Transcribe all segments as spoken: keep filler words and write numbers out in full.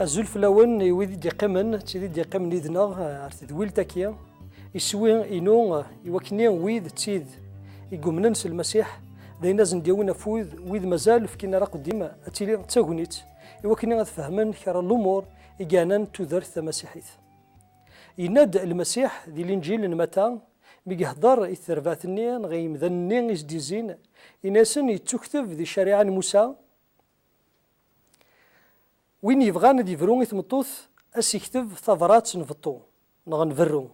Azul fell-awen i wid i d-iqqimen d tid i d-iqqimen yid-neɣ ar tedwilt-agi. Iswi-inu i wakken wid d tid i yumnen s Lmasiḥ, d ayen ad sen-d-yawin afud, wid mazal fkin ara aqeddim ad tili d tagnit i wakken ad fehmen kra n lumuṛ i yeɛnan tudert tamasiḥit. Yenna-d Lmasiḥ di Linǧil n Mata, mi ihedder i terbaɛt-nni neɣ i yimdanen-nni i s-d-izzin, yenna-yasen yettukteb di ccariɛa n Musa, win yebɣan ad yebru i tmeṭṭut, ad s-ikteb tabrat n beṭṭu neɣ n berru.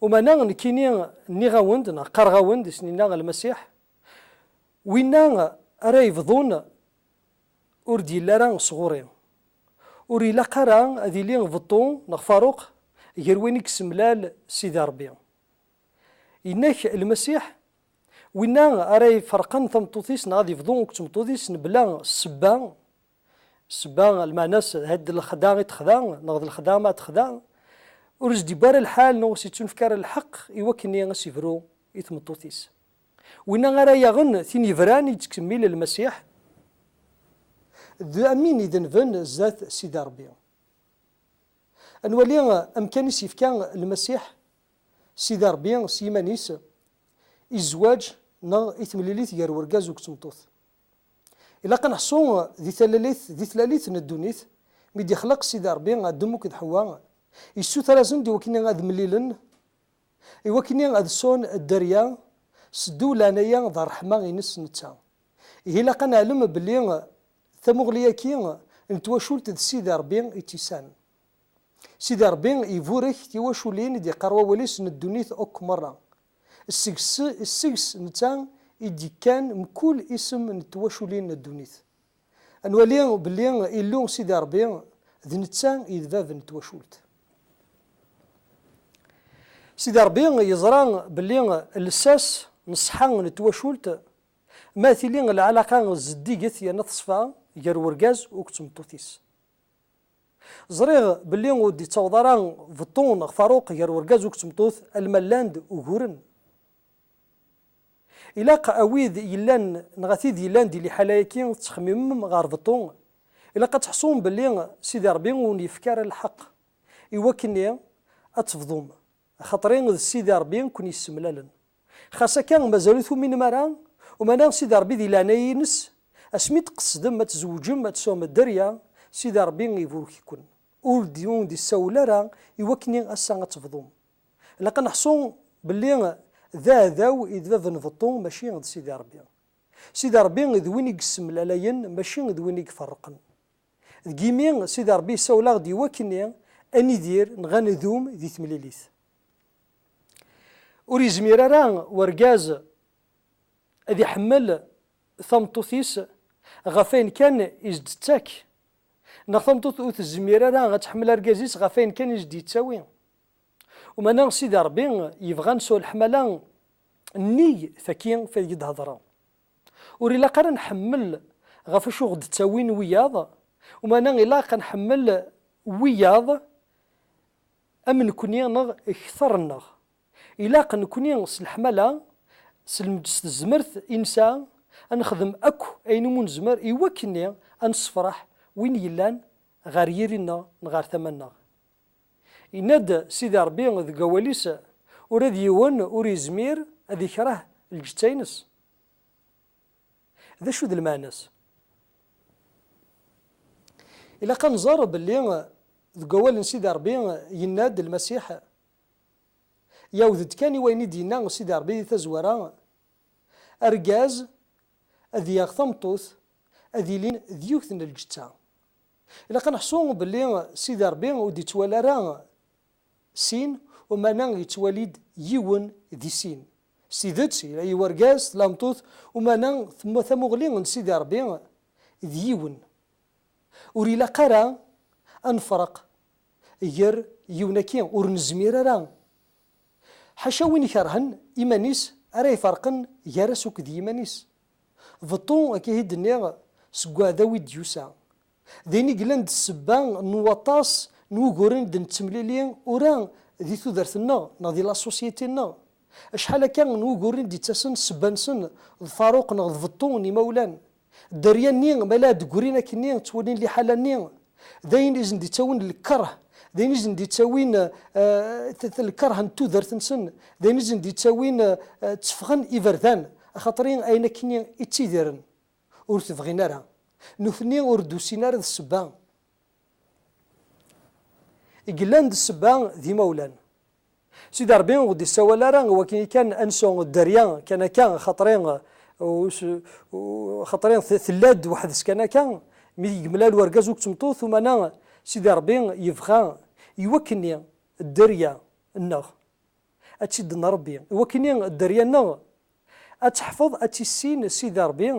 Umana nekkini nniɣ-awen-d neɣ qqareɣ-awen-d, i sen-yenna Lmasiḥ, winna ara yebḍun ur d-yelli ara sɣur-i. Ur ilaq ara ad yili beṭṭu neɣ faruq gar win i yessemlal Sidi Ṛebbi. Yenna-k Lmasiḥ, winna ara iferqen tameṭṭut-is neɣ ad yebḍu akked tmeṭṭut-is mebla ssebba, ssebba lmeɛna-s d lexda i texda neɣ d lexda ma texda, ur s-d-yewwi ara lḥal neɣ ur s-yettunefk ara lḥeqq i wakken ad s-ibru i tmeṭṭut-is. Winna ara yaɣen tin yebran i yettkemmil Lmasiḥ, d amin idenben zdat Sidi Ṛebbi. Ad nwali amkan i s-yefka Lmasiḥ, Sidi Ṛebbi s yiman-is, i zzwaǧ neɣ i temlilit gar urgaz akked tmeṭṭut. Ilaq ad neḥṣu di talalit, di tlalit n ddunit, mi d-ixleq Sidi Ṛebbi Adem akked Ḥewwa, yessuter-asen-d i wakken ad mlilen, i wakken ad sɛun dderya, seddu leɛnaya d ṛṛeḥma-ines netta. Ihi ilaq ad neɛlem belli tamuɣli-agi n twacult d Sidi Ṛebbi i tt-isan. Sidi Ṛebbi iburek tiwaculin i d-iqqar wawal-is n ddunit akk merra. Seg-s, seg-s netta i d-ikkan mkul isem n twaculin n ddunit. Ad nwali belli Illu Sidi Ṛebbi d netta i d bab n twacult. Sidi Ṛebbi yeẓra belli lsas n ṣṣeḥḥa n twacult ma tili lɛalaqa zeddiget yerna teṣfa gar urgaz akked tmeṭṭut-is. Ẓriɣ belli ur d-ittaweḍ ara beṭṭu neɣ faruq gar urgaz akked tmeṭṭut alma llan-d uguren. Ilaq a wid yellan neɣ a tid yellan di liḥala-agi tettxemmimem ɣer beṭṭu, ilaq ad teḥṣum belli Sidi Ṛebbi ur wen-yefki ara lḥeqq i wakken ad tebḍum, axaṭer d Sidi Ṛebbi i ken-yessemlalen. Xas akka mazal ur tuminem ara, umana Sidi Ṛebbi di leɛnaya-ines, asmi tqesdem ad tzewǧem, ad tesɛum dderya, Sidi Ṛebbi iburek-iken. Ur d-, ur d-issawel ara i wakken ass-a ad tebḍum. Ilaq ad neḥṣu belli d aɛdaw i d bab n beṭṭu, mačči d Sidi Ṛebbi. Sidi Ṛebbi d win i yessemlalayen, mačči d win i iferrqen. Deg yimi, Sidi Ṛebbi yessawel-aɣ-d i wakken ad nidir neɣ ad ndum di temlilit. Ur yezmir ara wergaz ad iḥemmel tameṭṭut-is ɣef wayen kan i s-d-tettak, neɣ tameṭṭut ur tezmir ara ad tḥemmel argaz-is ɣef wayen kan i s-d-yettawi. Umana Sidi Ṛebbi yebɣa ad nesɛu leḥmala nnig tagi f aydeg d-hedreɣ. Ur ilaq ara nḥemmel ɣef wacu ɣ-d-ttawin wiyaḍ, umana ilaq ad nḥemmel wiyaḍ am nekni neɣ kter-nneɣ. Ilaq nekni s leḥmala, s lem-, s tezmert i nesɛa, ad nexdem akk ayen umi nezmer i wakken ad nessefreḥ win yellan ɣer yiri-nneɣ neɣ ɣer tama-nneɣ. Yenna-d Sidi Ṛebbi deg wawal-is, ula d yiwen ur yezmir ad ikreh lǧetta-ines. D acu d lmeɛna-s? Ilaq ad nẓer belli deg wawal n Sidi Ṛebbi yenna-d Lmasiḥ, yawed-d kan i wayen i d-yenna Sidi Ṛebbi di tazwara, argaz ad yaɣ tameṭṭut, ad ilin d yiwet n lǧetta. Ilaq ad neḥṣu belli Sidi Ṛebbi ur d-ittwali ara sin, umana yettwali-d yiwen di sin. S tidet, yella i wergaz, tlameṭṭut, umana tm-, tamuɣli n Sidi Ṛebbi d yiwen. Ur ilaq ara ad nefreq gar yiwen-agi, ur nezmir ara. Ḥaca win ikerhen iman-is ara iferqen gar-as akked yiman-is. Beṭṭu, akka i d-nniɣ, seg uɛdaw i d-yusa. D ayen i yellan d ssebba n waṭas n wuguren i d-nettemlili ura di tudert-nneɣ neɣ di la société-nneɣ. Acḥal akka n wuguren i d-yettasen ssebba-nsen d faruq neɣ d beṭṭu n imawlan. Dderya-nni, ma la d-ggrin akkenni, ttwalin liḥala-nni, d ayen i sen-d-ittawin lkerh, d ayen i sen-d-ittawin, eh, t-, t-, lkerh n tudert-nsen, d ayen i sen-d-ittawin, eh, tteffɣen iberdan, axaṭer ayen akkenni i ttidiren, ur t-bɣin ara. Nutni ur d-usin ara d ssebba. I yellan d ssebba d imawlan. Sidi Ṛebbi ur d-issawal ara i wakken kan ansu dderya kan akka, xaṭri, us-, u-, xaṭri t-, tella-d weḥd-s kan akka, mi yemlal urgaz akked tmeṭṭut, umana Sidi Ṛebbi yebɣa i wakken-nni dderya-nneɣ ad tt-id-nṛebbi, i wakken-nni dderya-nneɣ ad teḥfeḍ, ad tt-issin Sidi Ṛebbi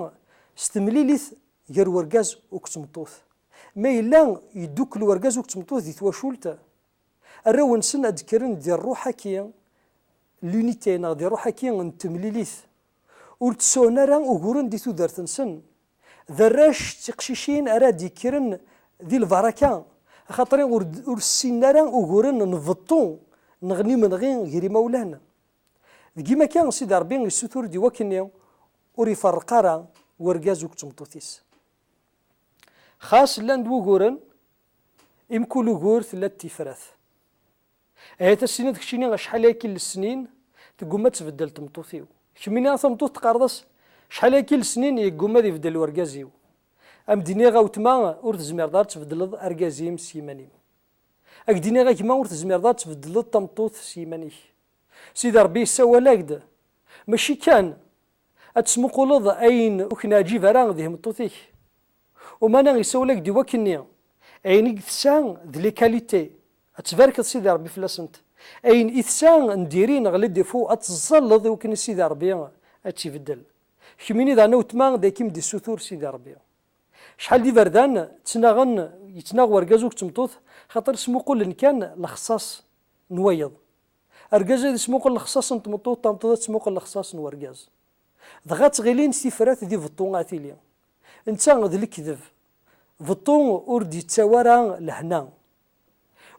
s temlilit gar urgaz akked tmeṭṭut. Ma yella yeddukel urgaz akked tmeṭṭut di twacult, arraw-nsen ad d-kkren di ṛṛuḥ-agi, l'unité, neɣ di ṛṛuḥ-agi n temlilit. Ur ttsuɛun ara uguren di tudert-nsen. D arrac d tiqcicin ara d-yekkren di lbaraka, axaṭer ur d-, ur ssinen ara uguren n beṭṭu neɣ n imenɣi gar imawlan. Deg yimaka, Sidi Ṛebbi yessutur-d i wakken-nni ur iferreq ara urgaz akked tmeṭṭut-is. Xas llan-d wuguren, i mkul ugur tella-d tifrat. Ahat ad s-tiniḍ keččini acḥal ayagi n lesnin tegguma ad tbeddel tmeṭṭut-iw. Kemmini a tameṭṭut teqqareḍ-as acḥal ayagi n lesnin yegguma ad ibeddel urgaz-iw. Am d-iniɣ a wetma ur tezmireḍ ara ad tbeddleḍ argaz-im s yiman-im. Ad k-d-iniɣ a gma ur tezmireḍ ara ad tbeddleḍ tameṭṭut s yiman-ik. Sidi Ṛebbi yessawal-ak-d, mačči kan ad tesmuquleḍ ayen ur k-neɛǧib ara di tmeṭṭut-ik. Umana yessawal-ak-d i wakken-nni, ayen i tesɛa d les qualités, ad tbarkeḍ Sidi Ṛebbi fell-asent. Ayen i tesɛa n diri neɣ les défauts, ad teẓẓalleḍ i wakken Sidi Ṛebbi ad tt-ibeddel. Kemmini daɣen a wetma, d akken i m-d-issutur Sidi Ṛebbi. Acḥal d iberdan ttnaɣen, yettnaɣ urgaz akked tmeṭṭut, xaṭer smuqulen kan lexṣaṣ n wayeḍ. Argaz ad ismuqel lexṣaṣ n tmeṭṭut, tameṭṭut ad tesmuqel lexṣaṣ n urgaz. Dɣa ttɣilin tifrat di beṭṭu ad tili. Netta d lekdeb. Beṭṭu ur d-yettawi ara lehna.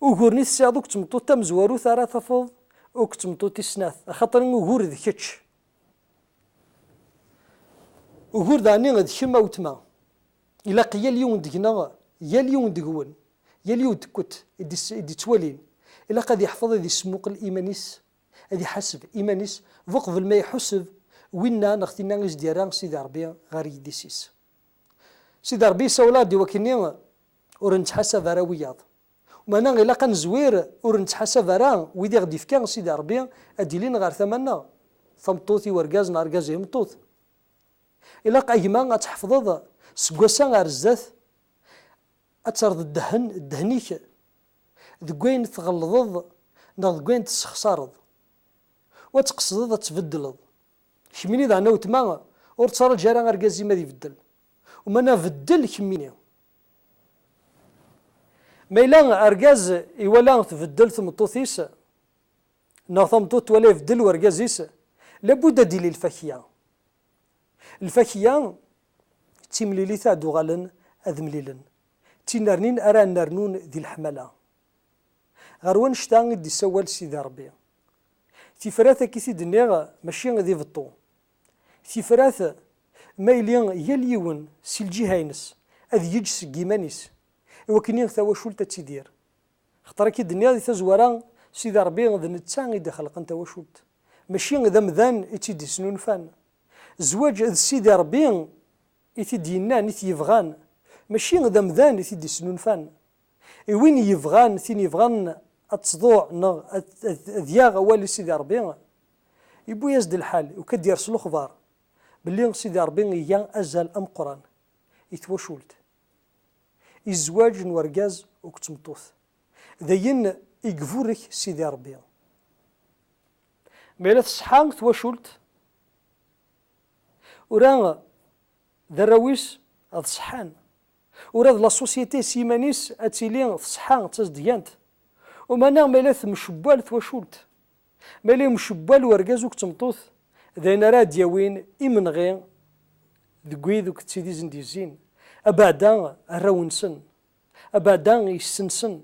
Uguren i tesɛiḍ akked tmeṭṭut tamezwarut ara tafeḍ akked tmeṭṭut tis snat, axaṭer ugur d kečč. Ugur daɣen d kemm a wetma. Ilaq yal yiwen deg-neɣ, yal yiwen deg-wen, yal yiwen deg-kent i d-is-, i d-ittwalin, ilaq ad yeḥfeḍ ad yesmuqel iman-is, ad iḥaseb iman-is, bu qbel ma iḥuseb winna neɣ tinna i s-d-yerra Sidi Ṛebbi ɣer yidis-is. Sidi Ṛebbi yessawel-aɣ-d i wakken-nni ur nettḥasab ara wiyaḍ. Meɛna ilaq ad nezwir ur nettḥasab ara wid i ɣ-d-ifka Sidi Ṛebbi ad d-ilin ɣer tama-nneɣ, tameṭṭut i wergaz neɣ argaz i tmeṭṭut. Ilaq a gma ad tḥefḍeḍ seg wass-a ar zdat ad terreḍ ddehn, ddehn-ik deg wayen tɣellḍeḍ neɣ deg wayen tessexṣareḍ. U ad tqesdeḍ ad tbeddleḍ. Kemmini daɣen a wetma, ur ttṛaǧu ara argaz-im ad ibeddel. Umana beddel kemmini. Ma yella argaz iwala tbeddel tmeṭṭut-is, neɣ tameṭṭut twala ibeddel urgaz-is, labud ad d-tili lfakya. Lfakya d timlilit ad uɣalen ad mlilen. D tinernin ara nernun di leḥmala. Ɣer wannect-a i d-issawal Sidi Ṛebbi. Tifrat akka i t-id-nniɣ mačči d ibeṭṭu. Tifrat, ma yili yal yiwen si lǧiha-ines ad yeǧǧ seg yiman-is, i wakken tawacult ad tidir. Xaṭer akka i d-nniɣ di tazwara, Sidi Ṛebbi d netta i d-ixelqen tawacult. Mačči d amdan i tt-id-isnunfan. Zzwaǧ d Sidi Ṛebbi i t-id-yennan, i t-yebɣan. Mačči d amdan i t-id-isnunfan. I win yebɣan, tin yebɣan ad tḍuɛ neɣ ad, ad, ad yaɣ awal i Sidi Ṛebbi, yewwi-yas-d lḥal, u kad d-yers lexbar belli Sidi Ṛebbi iga azal ameqqran i twacult, i zzwaǧ n urgaz akked tmeṭṭut. D ayen i iburek Sidi Ṛebbi. Ma yella tṣeḥḥa twacult, ula d arraw-is ad ṣeḥḥan. Ula d la société s yiman-is ad tili tṣeḥḥa, d tazedgant. Umana ma yella temcebbal twacult, ma yella yemcebbal urgaz akked tmeṭṭut, d ayen ara d-yawin imenɣi deg wid akked tid i sen-d-yezzin, abeɛda arraw-nsen, abeɛda yessensen.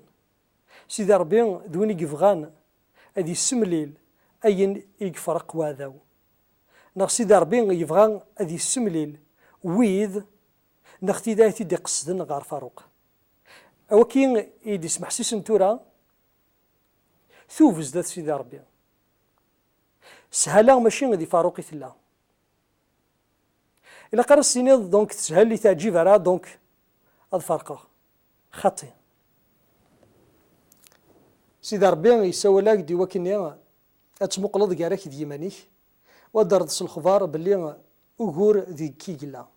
Sidi Ṛebbi d win i yebɣan ad yessemlil ayen i yefreq waɛdaw. Neɣ Sidi Ṛebbi yebɣa ad yessemlil wid neɣ tid ay t-id-iqesden ɣer Faruq. Awaki i d-ismeḥsisen tura, tub zdat Sidi Ṛebbi. Shala mačči di Faruq i tella. Ilaq ara s-tiniḍ, donc, teshel i teɛǧib ara, donc, ad ferqeɣ. Xaṭi. Sidi Ṛebbi yessawal-ak-d i wakken ad tmuqleḍ gar-ak d yiman-ik, u ad d-terreḍ s lexbar belli ugur deg-k i yella.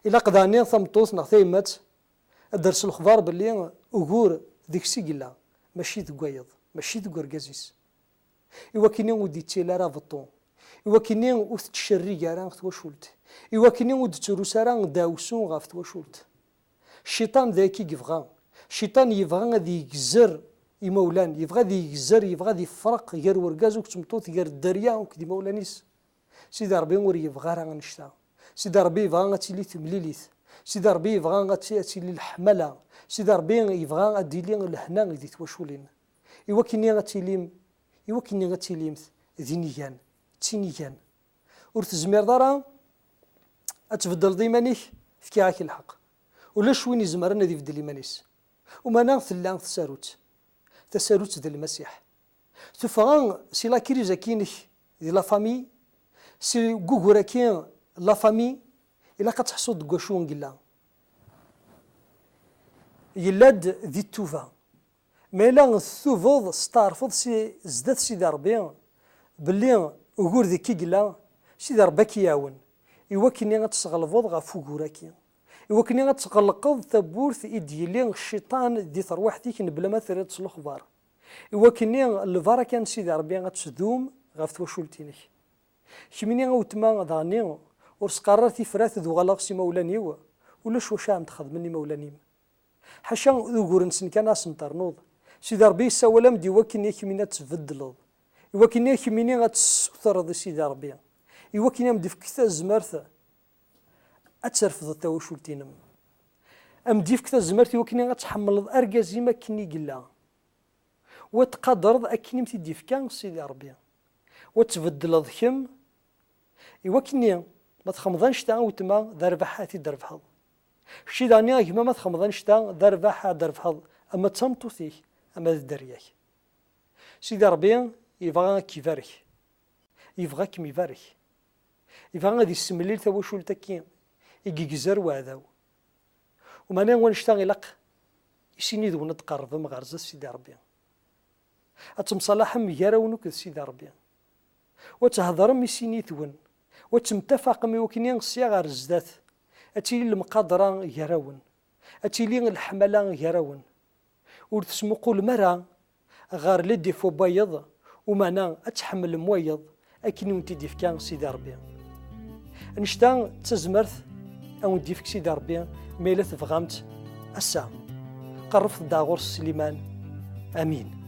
Ilaq daɣen tameṭṭut neɣ tayemmat ad d-terr s lexbar belli ugur deg-s i yella, mačči deg wayeḍ, mačči deg urgaz-is. I wakken ur d-yettili ara beṭṭu, i wakken ur tettcerrig ara twacult, i wakken ur d-ttrus ara ddeɛwessu ɣef twacult. Cciṭan d ayagi i yebɣa. Cciṭan yebɣa ad yegzer imawlan, yebɣa ad yegzer, yebɣa ad yefreq gar urgaz akked tmeṭṭut, gar dderya akked imawlan-is. Sidi Ṛebbi ur yebɣi ara annect-a. Sidi Ṛebbi yebɣa ad tili temlilit. Sidi Ṛebbi yebɣa ad ti-, ad tili leḥmala. Sidi Ṛebbi yebɣa ad d-tili lehna di twaculin. I wakken ad tilim, i wakken ad tilimt d inigan, d tinigan. Ur tezmireḍ ara ad tbeddleḍ iman-ik, fkiɣ-ak lḥeqq. Ulac win izemren ad ibeddel iman-is. Umana tella tsarut. Tasarut d Lmasiḥ. Teffeɣ si la crise-agi-inek di la famille, si gugur-agi la famille, ilaq ad teḥṣuḍ deg wacu i yella. Yella-d di ttuba. Ma yella tettubeḍ, testeɛṛfeḍ si zdat Sidi Ṛebbi belli ugur deg-k i yella, Sidi Ṛebbi ad k-iɛawen i wakken ad tesɣelbeḍ ɣef ugur-agi, i wakken ad tɣelqeḍ tawwurt i d-yili cciṭan di terwiḥt-ik mebla ma terriḍ s lexbar, i wakken lbaraka n Sidi Ṛebbi ad tdum ɣef twacult-inek. Kemmini a weltma daɣen ur s-qqar ara tifrat d uɣaleɣ s imawlan-iw, ulac wacu ara m-d-xedmen imawlan-im. Ḥaca d ugur-nsen kan ad sen-ternuḍ. Sidi Ṛebbi yessawal-am-d i wakken kemmini ad tbeddleḍ, i wakken kemmini ad tessutreḍ i Sidi Ṛebbi, i wakken ad m-d-ifk tazmert ad terfdeḍ tawacult-inem. Ad m-d-ifk tazmert i wakken ad tḥemmleḍ argaz-im akken i yella, u ad tqadreḍ akken i m-t-id-ifka Sidi Ṛebbi, u ad tbeddleḍ kemm. I wakken ma txedmeḍ annect-a a weltma, d rrbeḥ ad t-id-trebḥeḍ. Kečči daɣen a gma, ma txedmeḍ annect-a, d rrbeḥ ad d-trebḥeḍ, ama d tameṭṭut-ik ama d dderya-k. Sidi Ṛebbi yebɣa ad k-ibarek. Yebɣa ad kem-ibarek. Yebɣa ad yessemlil tawacult-agi i yegzer weɛdaw. Umana wannect-a ilaq i sin yid-wen ad tqerrbem ɣer zdat Sidi Ṛebbi, ad temṣalaḥem gar-awen akked Sidi Ṛebbi, u ad thedrem i sin yid-wen, u ad temtafaqem i wakken sya ɣer zdat ad tili lemqadra gar-awen, ad tili leḥmala gar-awen. Ur tesmuqulem ara ɣer les défauts n wayeḍ, umana ad tḥemmlem wayeḍ akken i wen-t-id-ifka Sidi Ṛebbi. Annect-a d tazmert a wen-d-ifk Sidi Ṛebbi, ma yella tebɣam-tt ass-a. Qerrbet-d ɣur-s s liman. Amin.